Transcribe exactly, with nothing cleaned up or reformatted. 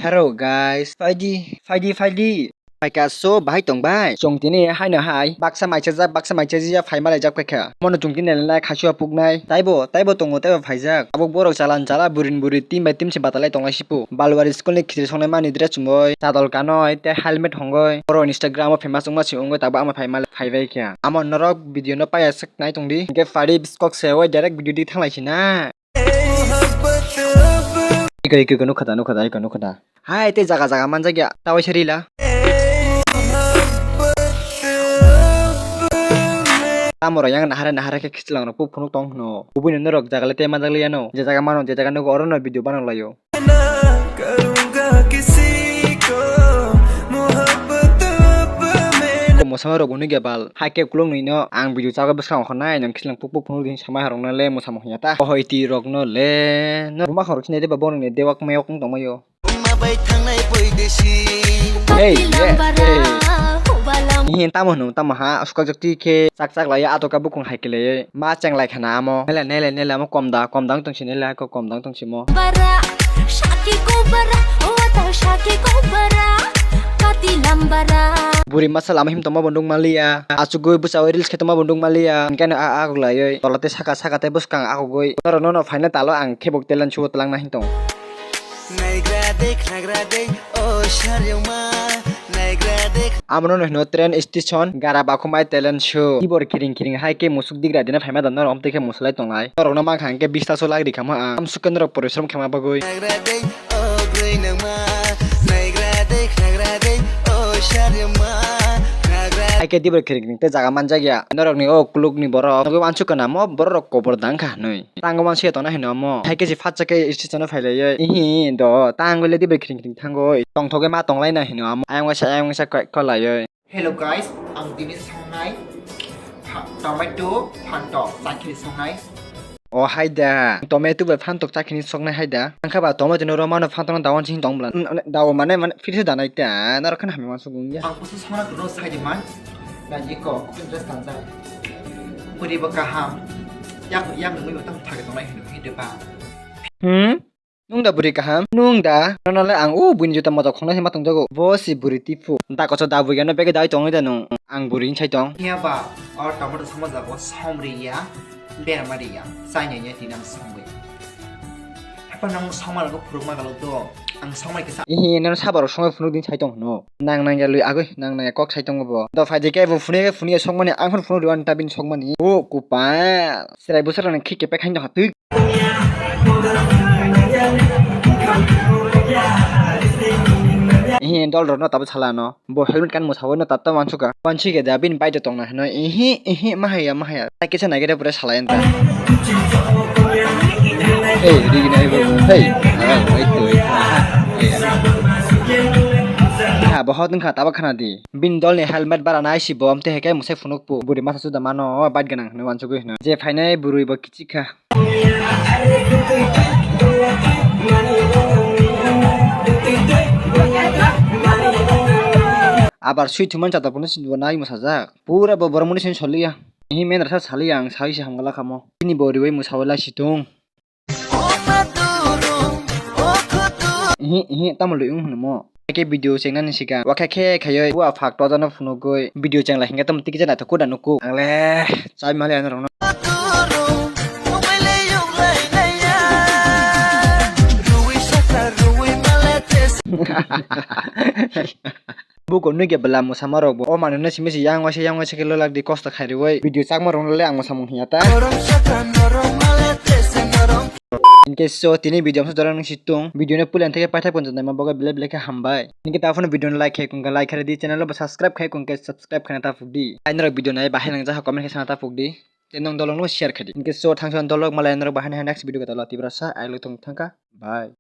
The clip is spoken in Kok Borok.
Hello guys, phaidi, phaidi, phaidi. Phaikha so bahai tong bai. Chwng tini haino hai baksa maichajak, baksa maicharjak phai malaijak phaikha. Mono chwng tini nai khasua puknai. Taibo, taibo tongo, taibo phaijak. Abo borok chalan chala burin buri team bai team se batalai tonglai sipu. Balwari school ni khichiri songnai mani dress chumui. Chadol kanoi te helmet hongoi. Oro Instagram o famous wngma se wngoi tabo ama phai mal phai bai kha. Amo norok video no paiya swk nai tongdi. Hingke phari biskok se oi direct video di thanglai sina. Iko, iko, iko, nukha da, nukha da, iko, nukha da. Hai, tei jaga jaga manjak ya, tawai se rila. Tamo rok yang nahare nahare khe khichlang rok phunuk tong hwno. Kubui no norok jaga le tei manjak liya no. Je jaga mano, je jaga nugo oro no video banang laio. Mwsama rok hwnwi khe bal, hai khe ukulung nwi no ang video chagwi bwskango hwnwi nang khichlang puk puk phunuk di samai rok no le mwsama hwnya ta. Ohoi twi rok no le no buma khorok sinai de ba bono ni dewak mewak wng tong maio. Hey, hey, hey. Ihin tamo hwnwi tamo ha sukak jak twi khe chak chak lai ato ka bukung hai khe le ma cheng lai khana amo. Nele nele nele amo kom da kom dang tong si nele ko kom dang tong si mo. Bara, shaki ko bara, o ta shaki ko bara, pati lambara. Buri masa lama him tongma bo nuk maliya. Achugwi bwchawi reels khe tongma bo nuk maliya. Hingkhe no a, a, agoglaiwi. Tola tei saka, saka tei bwskang agogwi. Norok no, no phaina talo ang khebok talent show twlangna him tong. Naigra de, khlagra de, o sharyoma. Naigra de. Amo no hino train station, gara bakhumai talent show. Tibor kiring kiring hai khe musuk digra dina phaima da norok tei khe musulai tonglai. Norok no mankha hingkhe bista so lak rikha ma ang. Amsuk khe norok porishrom khema bagwi. Naigra de, o grwi nangma. Naigra de, khlagra de, o sharyoma. Naigra. Hai khe tibor kiring kiring tei jaga manjak ya. Norok ni o kuluk ni borok. Nogwi wansuk kana mo borok rok kobor dang kha hinwi. Tango mansi tongna hino omo. Hai khe si fatsa khe station o phai laiwi. Ihi do tango le dibai khring khring thango. Tongthok ma tong laina hino omo. Ayang waisa ayang waisa koi kolaiwi. Hello guys, ang tini songnai pha-, tomato phantok chakri songnai. O hai da. Tomato bai phantok chakri soknai hai da. Ang kha ba tomato no romano phantok no dawan sing tong bwla. N-, n-, dawo mane mane phirse danai ta. Norok khana hamya wansuk wngya. Ang kusu songna kuno sai di man. Na iko, interest tanjak. Buri bo kaham. Yak, yak nungwi bo tamo thagi tongnai hino, hino de ba. Hmm? Nung da buri kaham? Nung da? Nono le ang o buini juta moto khongnai se ma tongjago. Bo si buri tipu. Da kocho da bui gano bege dai tongwi da nung. Ang buri hinsai tong. Hiya ba, o tomato somo jago somri ya, berma ri ya, chanya ya, tinang somri. Hapa nang somar go phuruk ma galo do. Ang somai kisa. Ihi, nang sabar songwi phunuk din sai tong hino. Nang nang ya lui agoi, nang nang ya kok sai tongo bo. Do phai di khe bo phunuk, phunuk ya sokmani, ang phun phunuk diwan ta bini sokmani. O kupa. Serai bwsarok ni khik kepek haino hatwi. Ehe, dol rok no tabuk sala no. Bo helmet kan mwsawino tatta wansukha. Wansukhe da bini bike tongna hinwi. Ehe, ehe, mahaya, mahaya. Tai kisa naikhe da pura salai anta. Hey, rigi nai bo. Hey. Ah, wait, wait. Aha. Hey. Ha, bo hot wngkha, tabuk khana di. Bini dol ni helmet bara nai si bo, amtwi hai khe mwsai phunuk po. Buri masa suda mano, bike gwnang hinwi wansugwi hino. Je phainai bwrwi bo kichik kha. Abar swi thumani chata phano sinibo nai mwsajak. Pura bo borok mani sini soliya. Ehe men rasa saliya ang sai se hamgala kamo. Bini bo riwi mwsawi lai situng. Ehe, ehe, tamo lwi wng hwnmo. Khe video chengnani sikang. Wakhe khe khaiwi bua phak tojano phunugwi video chengla hingkhe tamo tiki jana thok kuda nuku. Ang le chai mali ano rongno. Buko nugya bwla mwsama rok bo. O manwi no simi se yang waisa yang waisa khe lolak di kosto khai rwi. Video chakma rok no le ang mwsamung hiya ta. Hinkhe so tini video amsa jora nung si tung. Video no puila theke paithak pon jatnaima bagwi belai belai khe hambai. Hinkhe ta phano video no like khai kung khe like khai di, channel bo subscribe khai kung khe subscribe khaina ta phuk di. Ai norok video nai bahai nang jaha comment khe sana ta phuk di. Tei nung dolok no share khai di. Hinkhe so thangsa dolok malai norok bahai nang next video khe talo tiprasa ai lo thung thangkha. Bye.